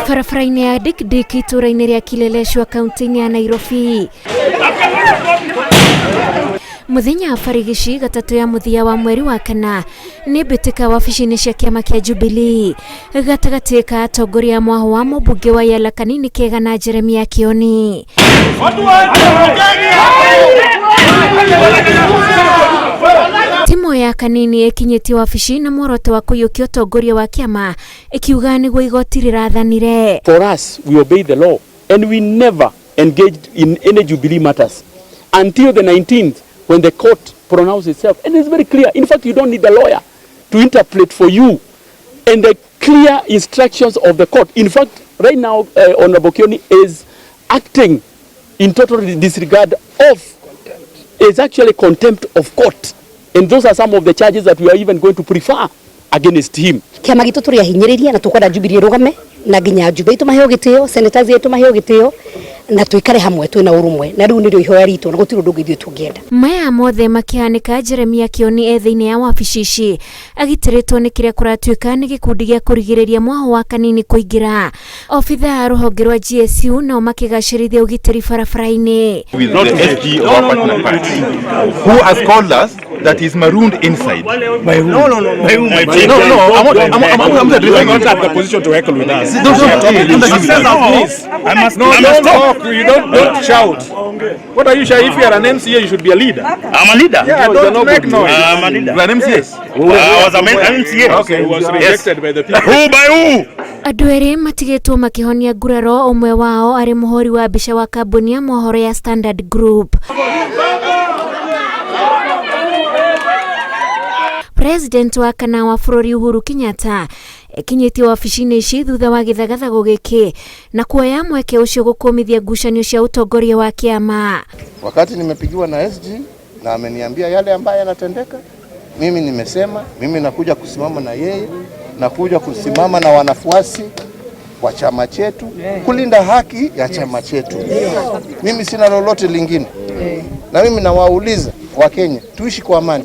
Barabara-inĩ ya Dikdik itũũra-inĩ rĩa Kileleshwa kaunti-inĩ ya Nairobi. Mũthenya wa barigici gatatũ ya mũthia wa mweri wa kana nĩ mbĩtĩka wabici-inĩ cia kĩama kĩa Jubilee gatagatĩ ka atongoria a mwaho wa mũmbunge wa Yala Kanini Kega na Jeremia Kioni. Timu ya Kanini ĩkinyĩtie wabici na muoroto wa kũiyũkia ũtongoria wa kĩama ĩkiuga nĩguo igoti rĩrathanire. For us, we obey the law and we never engaged in any Jubilee matters until the 19th when the court pronounced itself. And it's very clear. In fact, you don't need a lawyer to interpret for you and the clear instructions of the court. In fact, right now, Honorable Kioni is acting in total disregard of, is actually contempt of court. And those are some of the charges that we are even going to prefer against him. Kiama gitu turi ahinyiriria na tukwenda Jubilee rugame na nginya Jubilee tumaheo gitio, senators yetu maheo gitio na tuikare hamwe twina urumwe na riu nirio ihoya ritu na gutiri undu ungi ithuĩ tũngĩenda. Maya mothe makĩhanĩka Jeremia Kioni e thĩinĩ ya wabici ici agitĩrĩtwo nĩ kĩrĩa kũratuĩka nĩ gĩkundi gĩa kũrigĩrĩria mwaho wa Kanini kũingĩra. Obithaa a rũhonge rwa GSU nao makĩgacĩrithia ũgitĩri barabara-inĩ. With the SG of our partner party, who has called us that he's marooned inside. By who? No, no, no, no. By who? No, no, I'm not, I'm not addressing You don't you. have the position to heckle with us. No, no, no, no, Please. I must, no, I must talk. You don't shout. What are you shouting? If you are an MCA, you should be a leader. I'm a leader. Yeah, don't make noise. I'm a leader. You are an MCA. I was a MCA. Okay, he was rejected by the people. Who by who? Andũ erĩ matigĩtwo makĩhonia nguraro ũmwe wao arĩ mũhũri wa mbica wa kambuni ya mohoro ya Standard Group. President wa kana wa bũrũri Uhuru Kenyatta ekinyĩtie wabici-inĩ ici thutha wa gĩthagathago gĩkĩ na kuoya mweke ũcio gũkũmithia ngucanio cia ũtongoria wa kĩama. Wakati nimepigiwa na SG na ameniambia yale ambayo yanatendeka, mimi nimesema mimi nakuja kusimama na yeye, nakuja kusimama na wanafuasi wa chama chetu kulinda haki ya chama chetu. Mimi sina lolote lingine, na mimi nawauliza Wakenya tuishi kwa amani.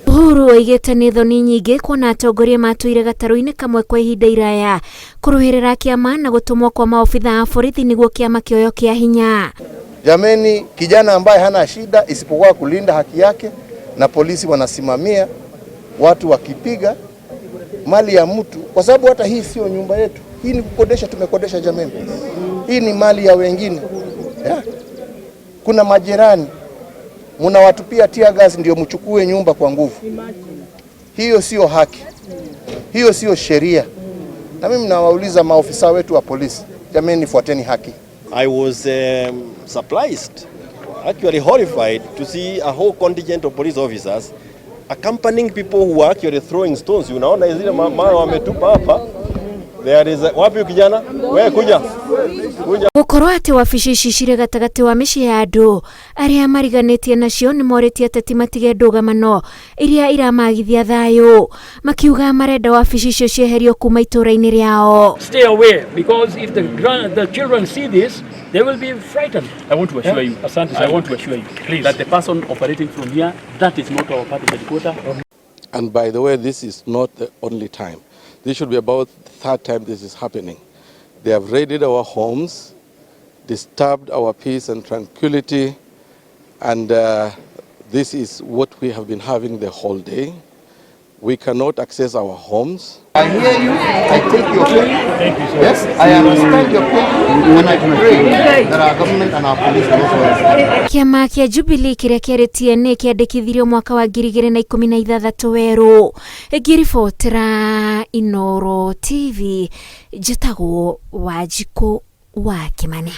Uhuru oigĩte nĩ thoni nyingĩ kuona atongoria matũire gatarũ-inĩ kamwe kwa ihinda iraya kũrũĩrĩra kĩama na gũtũmwo kwa maobitha a borithi nĩguo kĩama kĩoyo kĩa hinya. Jameni, kijana ambaye hana shida isipokuwa kulinda haki yake, na polisi wanasimamia watu wakipiga mali ya mtu, kwa sababu hata hii sio nyumba yetu, hii ni kukodesha, tumekodesha jameni, hii ni mali ya wengine yeah. Kuna majirani mnawatupia tear gas ndio mchukue nyumba kwa nguvu. Hiyo sio haki, hiyo sio sheria. Na mimi nawauliza maofisa wetu wa polisi, jameni, fuateni haki. I was surprised, actually horrified to see a whole contingent of police officers accompanying people who are actually throwing stones. Unaona zile mawe wametupa hapa. There is a, wapi kijana? Wewe kuja. Kuja. Gũkorwo atĩ wabici ici cirĩ gatagatĩ wa mĩciĩ ya andũ arĩa mariganĩtie nacio nĩ morĩtie ateti matige ndũgamano iria iramagithia thayũ, makiuga marenda wabici icio cieherio kuma itũũra-inĩ rĩao. Stay away, because if the children see this, they will be frightened. I want to assure you, Asante I sana. want to assure you Please. that the person operating from here, that is not our party headquarters. And by the way, this is not the only time. This should be about the third time this is happening. They have raided our homes, disturbed our peace and tranquility, and this is what we have been having the whole day. We cannot access our homes. I hear you, I take your pain. Thank you, sir. Yes, I understand your pain, and I pray that our government and our police will also understand. Kĩama kĩa Jubilee kĩrĩa kĩarĩ TNA kĩandĩkithirio mwaka wa 2016 werũ. Ngĩribotera Inooro TV, njĩtagwo Wanjikũ wa Kĩmani.